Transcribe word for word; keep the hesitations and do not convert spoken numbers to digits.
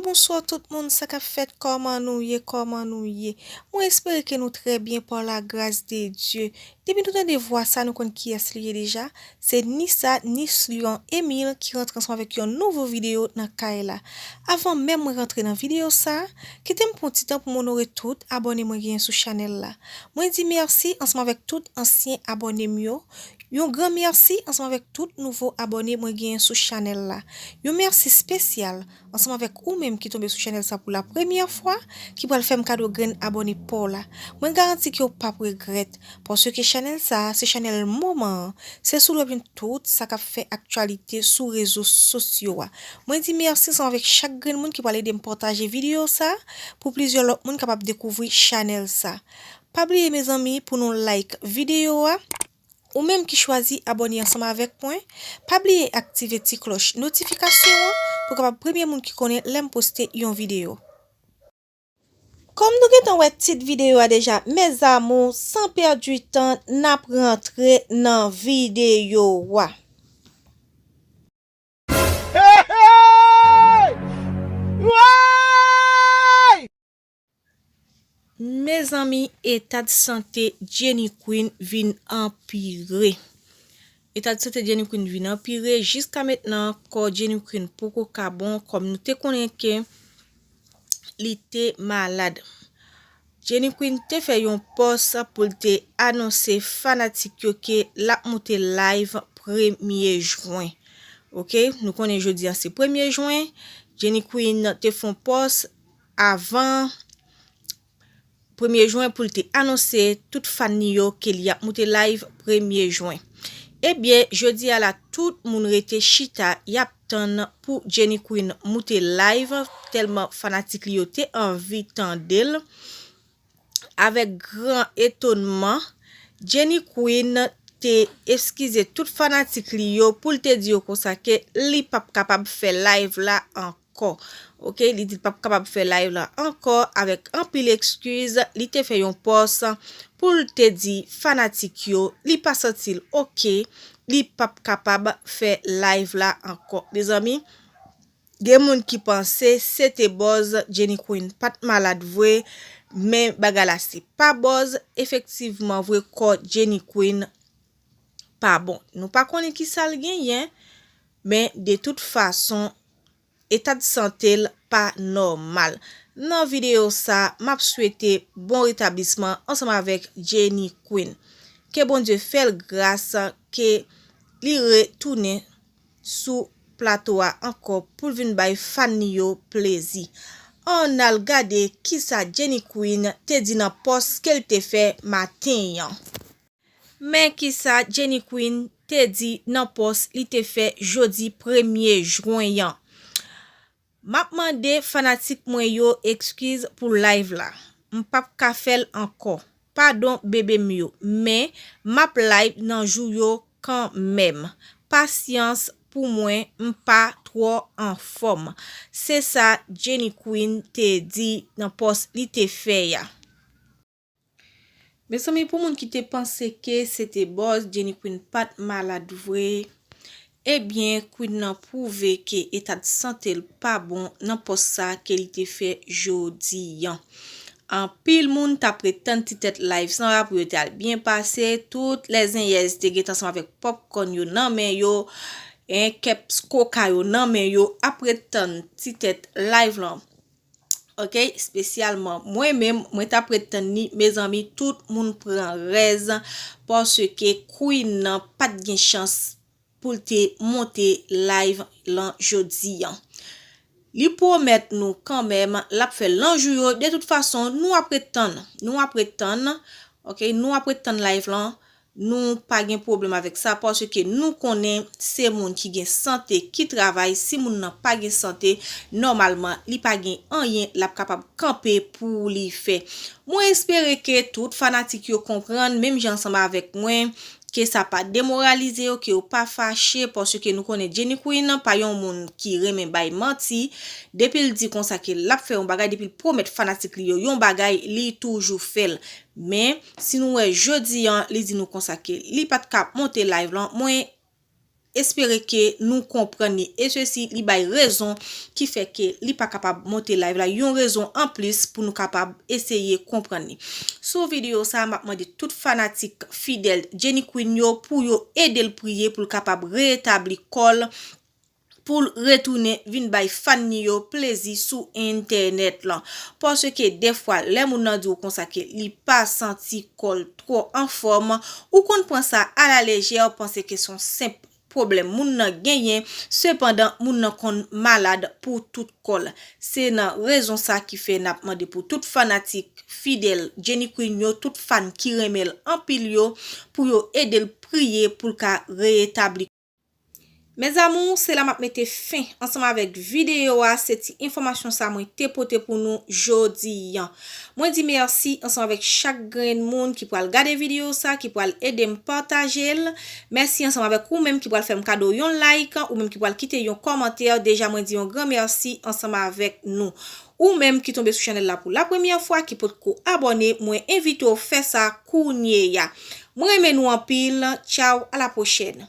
Bonswa tout moun, sa k ap fèt, kòman nou ye, kòman nou ye? Mwen espere ke nou trè byen pa la gras de Dye. Depi nou tande vwa sa, nou konn kiyès li ye deja. Se Nissa Nislion Emile ki rantre ansanm avèk yon nouvo videyo nan kay la. Avan menm mwen rantre nan videyo sa, kite m pran ti tan pou m onore tout abòne mwen genyen sou chanèl la. Mwen di mèsi ansanm avèk tout ansyen abòne m yo. Yon gran mèsi ansanm avèk tout nouvo abòne mwen genyen sou chanèl la. Yon mèsi espesyal ansanm avèk ou menm ki tonbe sou chanèl sa pou la premyè fwa, ki pral fè m kado grenn abòne pa w la. Mwen garanti ke w p ap regrèt, paske chanèl sa, se chanèl moman an. Se sou li w ap jwenn tout sa k ap fè aktyalite sou rezo sosyo a. Mwen di mèsi ansanm avèk chak grenn moun ki pral ede m pataje videyo sa, pou plizyè lòt moun kapab dekouvri chanèl sa. Pa bliye, mezanmi, pou nou like videyo a. Ou menm ki chwazi abòne ansanm avèk mwen, pa bliye aktive ti klòch notifikasyon an pou w kapab premye moun ki konnen lè m poste yon videyo. Kòm nou gentan wè tit videyo a deja, mes amours, san pèdi tan, n ap rantre nan videyo a. Hey, hey! Woy! Mezanmi, eta de sante Jenny Queen vin anpire. Eta de sante Jenny Queen vin anpire. Jiska mentnan, kò Jenny Queen poko ka bon, kòm nou te konnen ke li te malad. Jenny Queen te fè yon pòs pou l te anonse fanatik yo ke l ap moute live premye jen. Oke, nou konnen jodi a se premye jen. Jenny Queen te fè yon pòs avan premye jen pou l te anonse tout fan li yo ke li ap moute live premye jen. Ebyen, jodi a la, tout moun rete chita, y ap tann pou Jenny Queen moute live, tèlman fanatik li yo te anvi tande l. Avèk gran etonman, Jenny Queen te eskize tout fanatik li yo pou l te di yo konsa ke li p ap kapab fè live la ankò. Oke, li di l p ap kapab fè live la ankò, avèk anpil ekskiz, li te fè yon pòs pou l te di fanatik yo, li pa santi l oke, li p ap kapab fè live la ankò. Mezanmi, gen moun ki panse se te bòz Jenny Queen pa t malad vre, men bagay la se pa bòz, efektivman vre kò Jenny Queen pa bon. Nou pa konnen kisa l genyen, men de tout fason, eta de sante l pa nòmal. Nan videyo sa, m ap swete bon retablisman ansanm avèk Jenny Queen. Ke Bondye fè l gras, ke li retounen sou plato a ankò pou l vin bay fan li yo plezi. Ann al gade kisa Jenny Queen te di nan pòs ke l te fè maten an. Men kisa Jenny Queen te di nan pòs li te fè jodi premye jen an. M ap mande fanatik mwen yo ekskiz pou live la. M p ap ka fè l ankò. Padon bebe m yo, men m ap live nan jou yo kanmenm. Pasyans pou mwen, m pa twò anfòm. Se sa Jenny Queen te di nan pòs li te fè a. Mezanmi, pou moun ki te panse ke se te bòz, Jenny Queen pa t malad vre. Ebyen, Queen nan pwouve ke eta de sante l pa bon nan pòs sa ke li te fè jodi an. Anpil moun t ap ret tann ti tèt live sa a pou yo te al byen pase. Tout lèzenyèz te gentan ansanm avèk pòpkòn yo nan men yo, en, kèps koka yo nan men yo, ap ret tann ti tèt live lan. Oke, espesyalman mwen menm, mwen t ap ret tann li, mezanmi, tout moun pran rèz, paske Queen nan pa t gen chans pou l te monte live lan jodi an. Li pwomèt nou kanmenm, l ap fè l nan jou yo, de tout fason, nou ap ret tann, nou ap ret tann, oke, nou ap ret tann live lan, Nou pa gen pwoblèm avèk sa, paske nou konnen se moun ki gen sante ki travay. Si moun nan pa gen sante, nòmalman, li pa gen anyen l ap kapab kanpe pou li fè. Mwen espere ke tout fanatik yo konprann, menm jan ansanm avèk mwen, ke sa pa demoralize yo, ke yo pa fache, paske nou konnen Jenny Queen pa yon moun ki renmen bay manti. Depi l di konsa ke l ap fè yon bagay, depi l pwomèt fanatik li yo yon bagay, li toujou fè l. Men, si nou wè jodi an, li di nou konsa ke li pa t ka monte live lan, mwen, Espere ke nou konprann li. E sesi, li bay rezon ki fè ke li pa kapab monte live la. Yon rezon anplis pou nou kapab eseye konprann li. Sou videyo sa a, m ap mande tout fanatik fidèl Jenny Queen yo pou yo ede l priye pou l kapab retabli kò l, pou l retounen vin bay fan ni yo plezi sou entènèt lan. Paske dèfwa, lè moun nan di w konsa ke li pa santi kò l twò anfòm, ou konn pran sa alalejè, panse ke se yon senp pwoblèm moun nan genyen, sepandan moun nan konn malad pou tout kò l. Se nan rezon sa ki fè n ap mande pou tout fanatik fidèl Jenny Queen yo, tout fan ki renmen l anpil yo, pou yo ede l priye pou l ka retabli. Mes amours, se la m ap mete fen ansanm avèk videyo a, se ti enfòmasyon sa mwen te pote pou nou jodi an. Mwen di mèsi ansanm avèk chak grenn moun ki pral gade videyo sa, ki pral ede m pataje l. Mèsi ansanm avèk ou menm ki pral fè m kado yon like, ou menm ki pral kite yon kòmantè. Deja mwen di yon gran mèsi ansanm avèk nou. Ou menm ki tonbe sou chanèl la pou la premyè fwa, ki potko abòne, mwen envite w fè sa kounye a. Mwen renmen nou anpil. Tchaw, a la pwochèn.